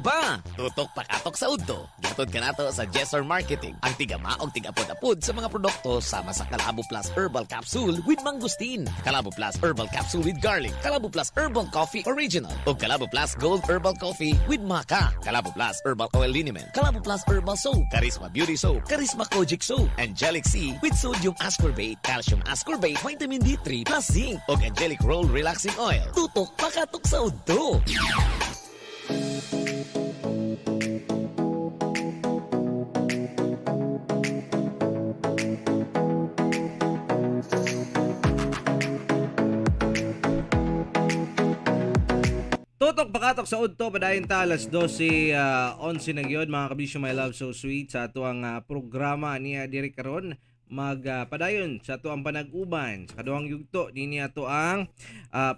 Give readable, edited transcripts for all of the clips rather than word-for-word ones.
Ba, tutok pakatok sa udto. Gihatod kanato sa Jessor Marketing. Ang tigama og tigapod-apod sa mga produkto sama sa Kalabo Plus Herbal Capsule with Mangosteen, Kalabo Plus Herbal Capsule with Garlic, Kalabo Plus Herbal Coffee Original, ug Kalabo Plus Gold Herbal Coffee with Maca, Kalabo Plus Herbal Oil Liniment, Kalabo Plus Herbal Soap, Charisma Beauty Soap, Charisma Kojic Soap, Angelic C with Sodium Ascorbate, Calcium Ascorbate, Vitamin D3 plus Zinc, ug Angelic Roll Relaxing Oil. Tutok pakatok sa udto. Tutok pakatok sa udto, padayon ta alas 12, 11 na gyud, mga kabisyo, my love, so sweet, sa ato ang programa niya diri karon, mag padayon sa ato ang panag-uban sa kaduhang yugto dinhi ato ang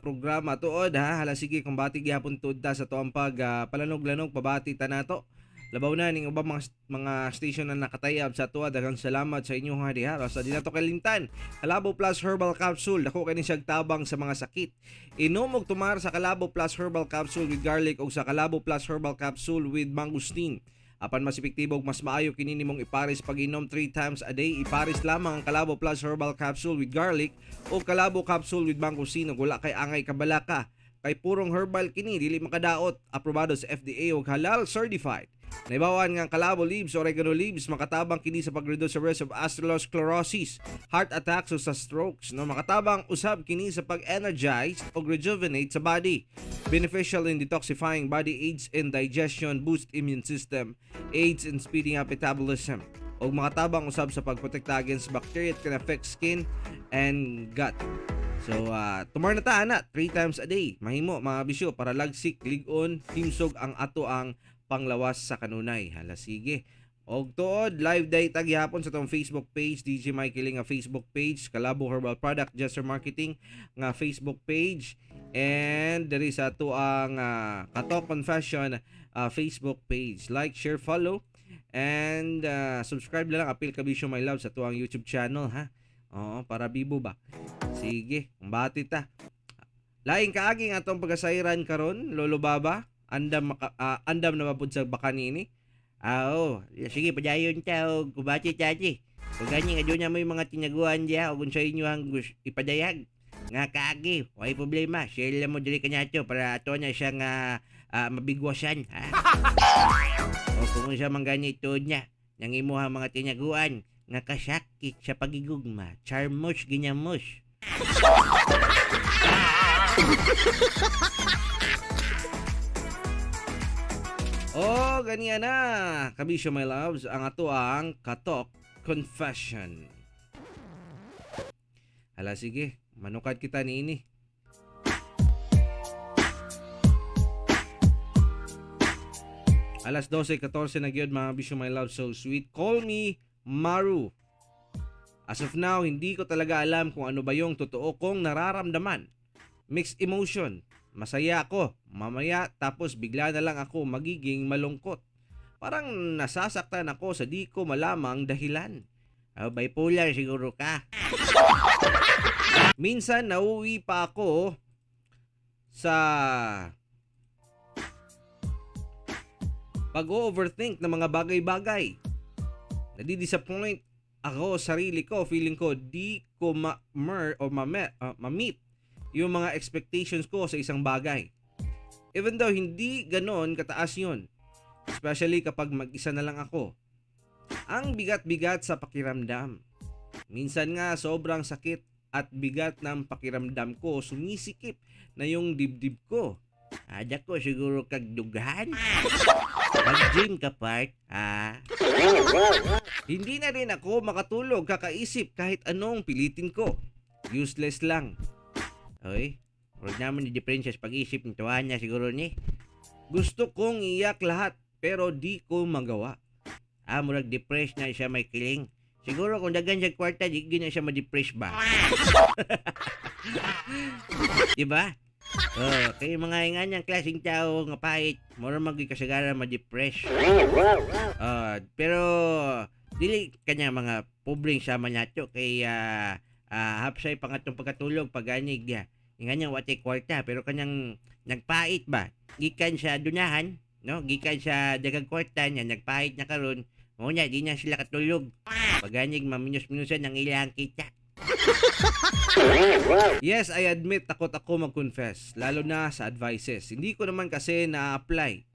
programa. Tuod ha, hala sige, kung bati gihapon tuod ta sa ato ang pag palanog-lanog, pabati ta nato, labaw na ning ubang mga station na nakatayab sa atoa. Daghang salamat sa inyo ha diha. Basta di nato kalimtan, Kalabo Plus Herbal Capsule, dako kini siyang tabang sa mga sakit. Inom og tumar sa Kalabo Plus Herbal Capsule with Garlic o sa Kalabo Plus Herbal Capsule with Mangosteen. Apan mas epektibo ug mas maayo kini nimong ipares pag-inom 3 times a day. Ipares lamang ang Kalabo Plus Herbal Capsule with Garlic o Kalabo Capsule with Mangosteen ug wala kay angay kabalaka. Kay purong herbal kini, dili makadaot, aprobado sa FDA ug halal certified. Naibawan nga ang Kalabo leaves, oregano leaves, makatabang kini sa pag-reduce sa risk of atherosclerosis, heart attacks o sa strokes. No, makatabang usab kini sa pag-energize o rejuvenate sa body. Beneficial in detoxifying body, aids in digestion, boost immune system, aids in speeding up metabolism. O makatabang usab sa pagprotekta against bacteria that can affect skin and gut. So, tumar na ta ana, 3 times a day. Mahimo, mga bisyo, para lagsik, ligon, himsog ang ato ang panglawas sa kanunay. Hala sige. Og tuod, live day ta gihapon sa atong Facebook page, DJ Mikey Ling nga Facebook page, Kalabo Herbal Product, Jester Marketing nga Facebook page, and diri sa ato ang Katok Confession Facebook page. Like, share, follow, and subscribe na lang, apil kabisyo, my love, sa ato ang YouTube channel ha. Oo, para bibo ba? Sige, bati ta. Laing kaagi nga atong pagkasayran karon, Lolo Baba, andam maka, andam na mapud sa baka niini. Ah, oo. Sige, padayon ta og kubati tati. Kung gani nga doon na may mga tinaguan diya o kung sa inyo ang ipadayag nga kaagi, way problema. Share lang mo diri kanato para ato na siya nga mabigwasan, ha? O kung unsa man gani tuod niya, nang imuha mga tinaguan nga kasakit sa pagigugma, charmos ginyamos. Oh, ganiya na. Kabisyo, my loves, ang ato ang Katok Confession. Hala sige, manukad kita niini. Alas 12:14 na gyud, mga bisyo, my love, so sweet. Call me Maru. As of now, hindi ko talaga alam kung ano ba yung totoo kong nararamdaman. Mixed emotion. Masaya ako. Mamaya tapos bigla na lang ako magiging malungkot. Parang nasasaktan ako sa di ko malamang dahilan. Oh, bipolar siguro ka. Minsan nauwi pa ako sa pag-overthink ng mga bagay-bagay. Nadi-disappoint ako sa sarili ko. Feeling ko di ko ma-mer o ma-meet yung mga expectations ko sa isang bagay. Even though hindi ganon kataas yun. Especially kapag mag-isa na lang ako. Ang bigat-bigat sa pakiramdam. Minsan nga sobrang sakit at bigat ng pakiramdam ko, sumisikip na yung dibdib ko. Ada ko siguro kag dughan. Mag-gym ka part, ha? Hindi na rin ako makatulog kakaisip kahit anong pilitin ko. Useless lang. Oy, huwag naman ni diferensya sa pag-isip ng tuwa niya siguro ni. Gusto kong iyak lahat pero di ko magawa. Ah, murag depressed na siya, may kiling. Siguro kung dagan siya kwarta, di na siya ma-depress ba? Diba? Oh, kay mga ingan niyang klaseng tao nga pait, mura magyud kasagaran ma-depress. Ah, pero dili kanya mga pobreng sama nato kay hapsay pangatong pagkatulog pag anig niya. Ingan niya watay kwarta pero kanyang nagpait ba? Gikan sa dunahan. no? Gikan sa daghang kwarta niya, nagpahit na karon. Mao nya di na sila katulog. Paganig maminus-minusan ang ilang kita. Yes, I admit, takot ako mag-confess, lalo na sa advices. Hindi ko naman kasi na-apply.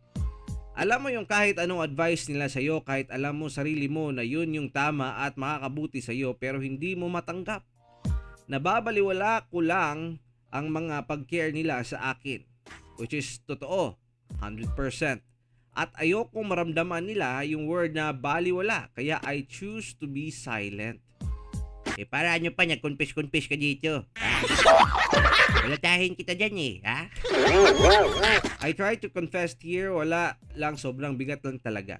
Alam mo yung kahit anong advice nila sa'yo, kahit alam mo sarili mo na yun yung tama at makakabuti sa'yo, pero hindi mo matanggap. Nababaliwala ko lang ang mga pag-care nila sa akin, which is totoo, 100%. At ayokong maramdaman nila yung word na baliwala, kaya I choose to be silent. Eh para ano pa, nag-confess-confess ka dito? Ha? Walatahin kita dyan eh, ha? I try to confess here, wala lang, sobrang bigat lang talaga.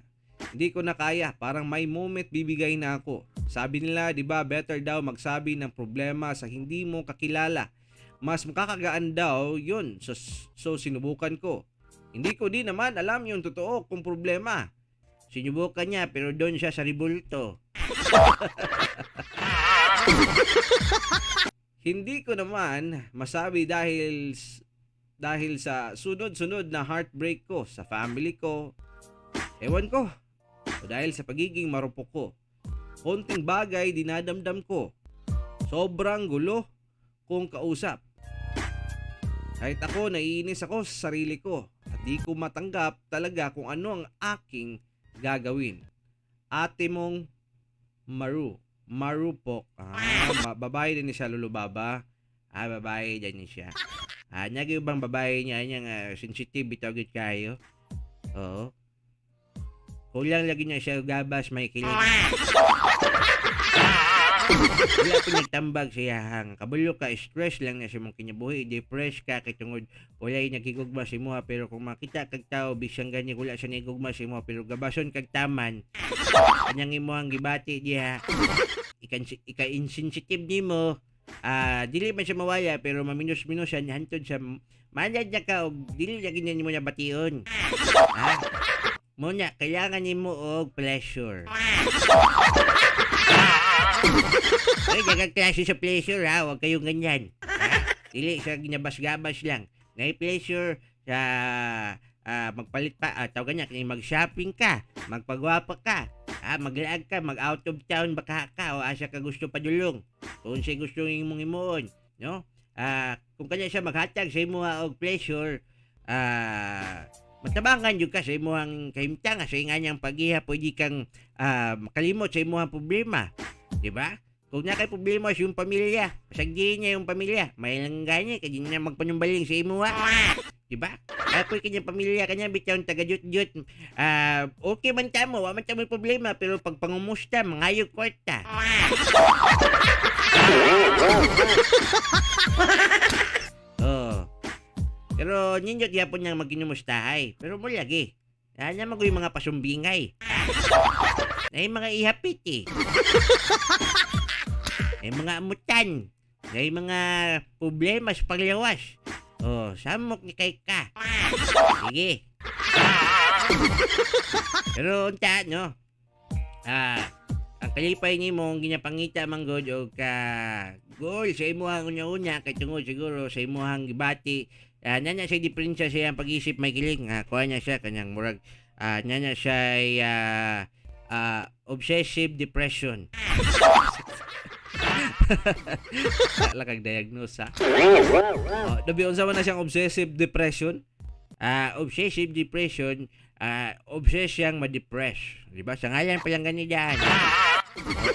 Hindi ko na kaya, parang may moment bibigay na ako. Sabi nila, 'di ba, better daw magsabi ng problema sa hindi mo kakilala. Mas makakagaan daw 'yun. So sinubukan ko. Hindi ko din naman alam yung totoo kung problema. Sinubukan niya pero doon siya sa ribulto. Hindi ko naman masabi dahil sa sunod-sunod na heartbreak ko sa family ko. Ewan ko. O dahil sa pagiging marupok ko. Konting bagay dinadamdam ko. Sobrang gulo kong kausap. Kahit ako, naiinis ako sa sarili ko at di ko matanggap talaga kung ano ang aking gagawin. Ate mong Maru. Marupok. Ah, babae din siya, Lolo Baba. Ah, babae dyan siya. Ah, nagyo bang babae niya niya nga sensitive bitaw gyud kayo? Oo. Kulang lagi niya siya gabas may kilig. Wala pa nagtambag siya hang. Kabulo ka, stress lang na sa mong kinabuhi. Depressed ka kay tungod walay nagigugma sa imuha, pero kung makita kag tao bisang gani wala siya nagigugma sa imuha pero gabason kag taman kanyang imuhang gibati diha ikan ika-insensitive nimo, ah, dili man siya mawala pero maminus-minusan hantod sa manad na ka og dili lagi niya nimo nabation, ha. Mo nya kailangan nimo og pleasure. Ay, daghang klase sa pleasure ha, huwag kayong ganyan. Ha? Dili sa ginabas-gabas lang. Nay pleasure sa magpalit pa, tawag niya, kani mag-shopping ka, magpagwapa ka, maglaag ka, mag out of town baka ka o asa ka gusto padulong. Kung unsay gusto imong himuon, no? Kung kanya siya maghatag sa imo og pleasure, matabangan jud ka sa imong kahimtang sa inganyang pagiha, pwede kang makalimot sa imong problema, di ba? Kung na kay problema sa iyong pamilya, pasagdiin niya yung pamilya. May lang gani, kaya di na magpanumbaling sa imo ha. Di ba? Ako'y kanyang pamilya, kanya bitaw taga-jut-jut. Okay man tamo, wa man tamo problema, pero pag pangumusta, mangayog kwarta. Oh. Pero nindot yapon niyang maginumustahay. Pero mo lagi. Ano mo yung mga pasumbingay. Na yung mga ihapit eh. May mga amutan. May mga problema sa paglawas. Oh, samok ni kay ka. Sige. Pero unta, no? Ang kalipay nimo ang ginapangita man gud og ka goal sa imuhang unya-unya kay tungod siguro sa imuhang gibati. Nana siya diferensya sa iyang pag-isip, may kiling ha, kuha niya siya kanyang murag nana siya ay, obsessive depression. Wala kang diagnose ha. Oh, dabi unsa man na siyang obsessive depression? Obsessive depression, obsess siyang ma-depress. Di ba? Sa ngalan pa lang ganyan.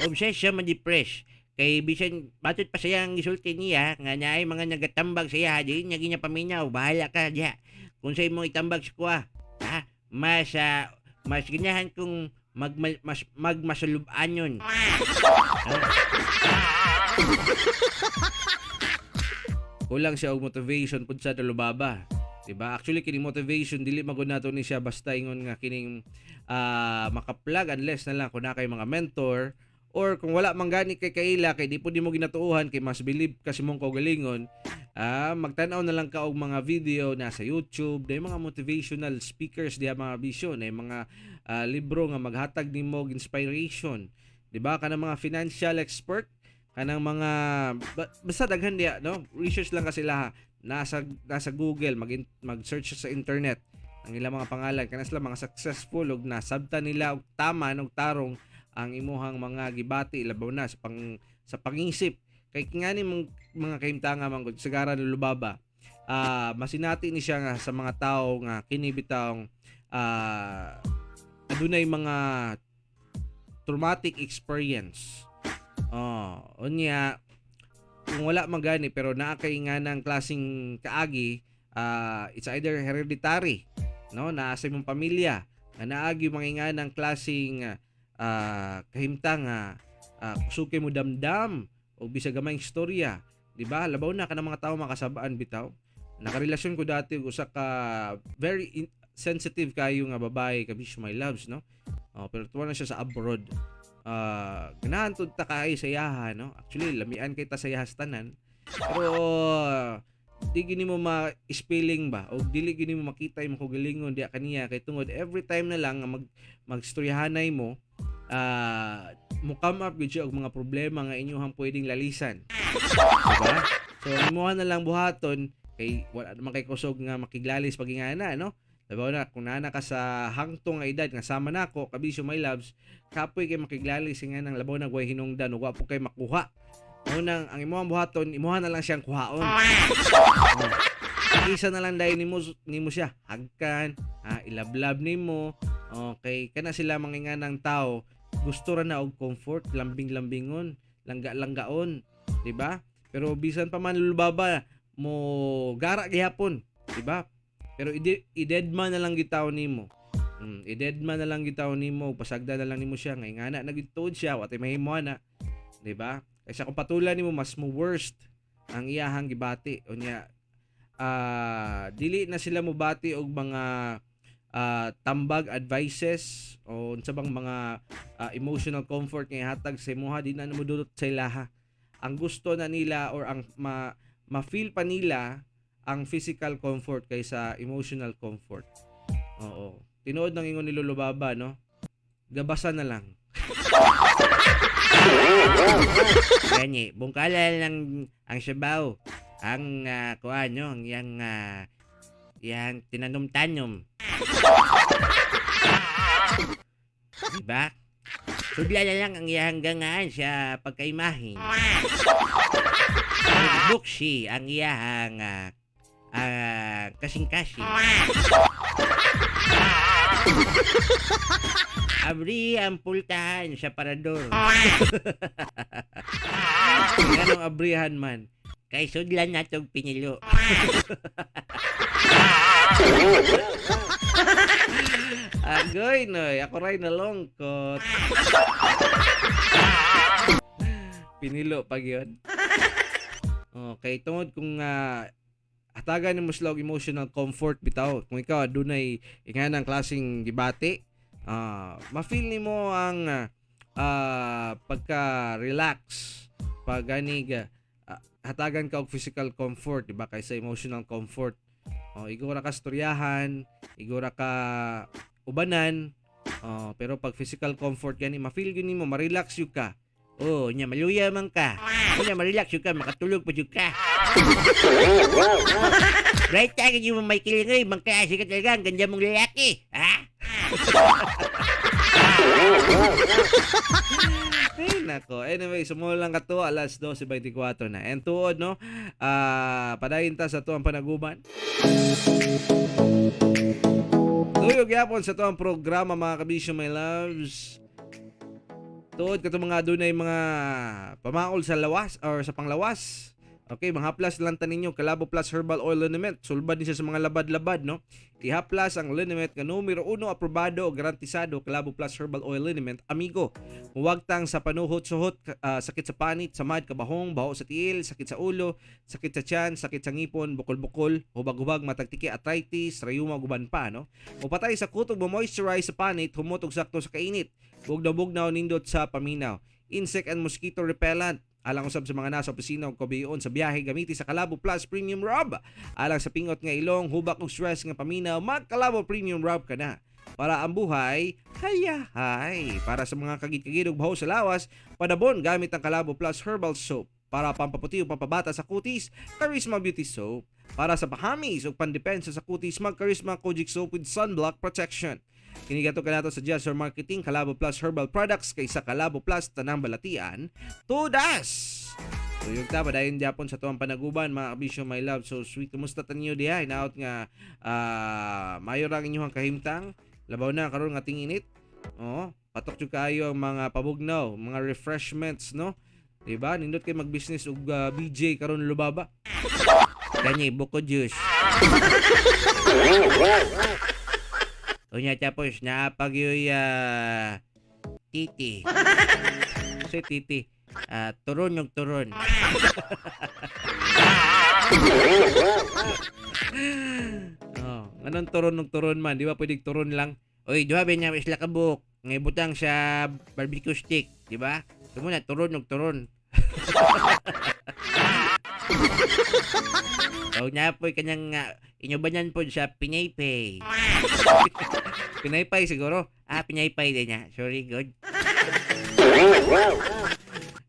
Obsess siya ma-depress. Kay bisan matod pa siya ang gisulti niya nga naay mga nagatambag sa iya, di niya ginapaminaw, bahala ka diha. Kung sa imong itambag sa kuha, ha? Mas ganahan kong mas magmasulub-an yun. Kulang siya og motivation pud sa Lolo Baba. Diba? Actually, kining motivation dili magud nato ni siya basta ingon nga kining makaplug unless na lang kung naa kay mga mentor or kung wala man gani kay kaila kay di pud nimo ginatuohan kay mas believe ka sa imong kaugalingon, magtan-aw na lang ka og mga video na sa YouTube, na mga motivational speakers diha, mga bisyo na mga libro nga maghatag nimo og inspiration, di ba, kanang mga financial expert, kanang mga basta daghan diha, no? Research lang kasi sila, nasa Google, mag-search sa internet. Ang ilang mga pangalan, kana sila mga successful ug nasabtan nila og tama og tarong ang imuhang mga gibati, labaw na sa pangisip, kay ngani mong mga kahimtanga man gud sagara ni Lubaba, masinati ni siya nga sa mga tao nga kini bitawng adunay mga traumatic experience. Oh, unya kung wala man gani pero naa kay nga ng klaseng kaagi, it's either hereditary, no, naa sa imong pamilya nga naagi mga inganang klaseng kahimtang nga kusog kay mo damdam o bisag gamayng istorya, di ba? Labaw na kanang mga tao makasabaan bitaw. Nakarelasyon ko dati og usa ka very sensitive kayo nga babae, kabisyo my loves, no? Oh, pero tuwa na siya sa abroad. Ganahan tud ta kaayo sa iyaha, no? Actually, lamian kay ta sa iyahas tanan. Pero di gini mo ma-spelling ba o dili gini mo makita imong kaugalingon diya kaniya kay tungod every time na lang nga magstoryahanay mo, mo come up gyud siya og mga problema nga inyuhang pwedeng lalisan. Diba? So imuha na lang buhaton kay wala naman kay kusog nga makiglalis pag ingana, no? Labaw na kung naa na ka sa hangtong nga edad nga sama nako, kabisyo my loves, kapoy kay makiglalis nga nang labaw na way hinungdan ug wa po kay makuha. Mao nang ang imuhang buhaton, imuha na lang siyang kuhaon. Oh. Isa na lang dahil nimo nimo siya hagkan, ilablab nimo. Okay, kana sila mga inganang tao, gusto ra na og comfort, lambing-lambingon, langga-langgaon, di ba? Pero bisan pa man, lubaba, mo gara gihapon, di ba? Pero i-deadman na lang gitaw nimo. I-deadman na lang gitaw nimo, pasagda na lang nimo siya nga ingana na gid tuod siya, wa tay mahimo na, di ba? Kaysa kung patulan nimo, mas mo worst ang iyahang gibati. Unya dili na sila mobati og mga tambag, advices o unsa bang mga emotional comfort nga ihatag sa imuha, di na modulot sa ilaha. Ang gusto na nila or ang ma-feel pa nila ang physical comfort kaysa emotional comfort. Oo. Tinuod ng ingon ni Lolo Baba, no? Gabasan na lang. Gani, bungkala lang ang sabaw. Ang kuan no, ang yang tinanom-tanom. Diba? Sudla na lang ang iyang gangaan sa pagkaimahin. Buksi ang iyang kasing-kasing. Abri ang pultahan sa parador. Nganong abrihan man? Kay sudlan na tong pinilo. Agoy, noy. Ako ray nalungkot. Pinilo pag yun. Okay, tungod kung hatagan nimo sila og emotional comfort bitaw. Kung ikaw adunay inganang klaseng gibati, ma-feel nimo ang pagka-relax pag ganig hatagan ka og physical comfort, di ba, kaysa emotional comfort. Oh, igora ka storyahan, igora ka ubanan. Oh, pero pag physical comfort gani, ma-feel gyud nimo, ma-relax yun ka. Oh, nya maluya man ka. Nya ma-relax yun ka, makatulog pa jud ka. Right tayo yung may kilingoy, mangklase ka talaga, ang ganda mong lalaki. Ha? Ay, nako. Anyway, sumulo lang kato, alas 12:24 na. And tuod, no? Padayon ta sa tuang panaguban. Tuyog yapon sa tuang programa, mga kabisyo my loves. Tuod kato mga adunay mga pamaol sa lawas or sa panglawas. Okay, mga haplas lang ta ninyo Kalabo Plus Herbal Oil Liniment. Sulbad ni siya sa mga labad-labad, no? Ihaplas ang liniment nga numero uno aprobado o garantisado, Kalabo Plus Herbal Oil Liniment, amigo. Huwagtang sa panuhot-suhot, sakit sa panit, samad, kabahong, baho sa tiil, sakit sa ulo, sakit sa tiyan, sakit sa ngipon, bukol-bukol, hubag-hubag, matagtiki, arthritis, rayuma, guban pa, no? Mupatay sa kutog, mo-moisturize sa panit, humot og sakto sa kainit. Bugnaw-bugnaw, nindot sa paminaw. Insect and mosquito repellent. Alang usab sa mga nasa opisina o kabiyon sa biyahe, gamiti sa Kalabo Plus Premium Rub. Alang sa pingot nga ilong, hubak og stress nga paminaw, mag Kalabo Premium Rub ka na. Para ang buhay, hayahay. Para sa mga kagid-kagid og baho sa lawas, padabon gamit ang Kalabo Plus Herbal Soap. Para pampaputi o pampabata sa kutis, Charisma Beauty Soap. Para sa pahamis o pandepensa sa kutis, mag Charisma Kojic Soap with sunblock protection. Kini gihatod kanato sa Jessor Marketing, Kalabo Plus Herbal Products, kaysa Kalabo Plus Tanang Balatian, Tudas! So ta, padayon gyapon sa tuwang panaguban, mga kabisyo, my love, so sweet. Kumusta ta ninyo diha? Hinaot nga mayo ra ang inyong kahimtang. Labaw na karon nga ting-init. Oo, patok jud kaayo ang mga pabugnaw, mga refreshments, no? Diba? Nindot kay mag-business og BJ karon lubaba. Kani buko juice. Unya tapos naapag yo'y titi. Kasi titi. Ah, turon yung turon. Oh, anong turon ng turon man? Di ba pwedeng turon lang? Oy, duha ba niya isla ka buok nga ibutang sa barbecue stick, di ba? Tumo na turon og turon. O na po kanyang inyubanan po sa Pinaypay. Pinaypay siguro. Ah, Pinaypay din niya. Sorry, good.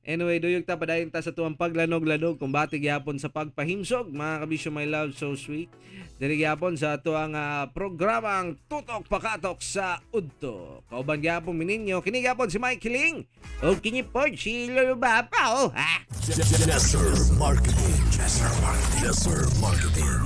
Anyway, duyog ta, padayon ta sa tuwang paglanog-lanog, kumbati gyapon sa pagpahimsog, mga kabisyo, my love, so sweet. Diri gyapon sa atuang programang Tutok Pakatok sa Udto. Kauban gyapon mininyo, kini gyapon si Mike Ling. O kini po si Lolo Bapa, oh, ha? Jesser Marketing. Jesser Marketing. Jesser Marketing.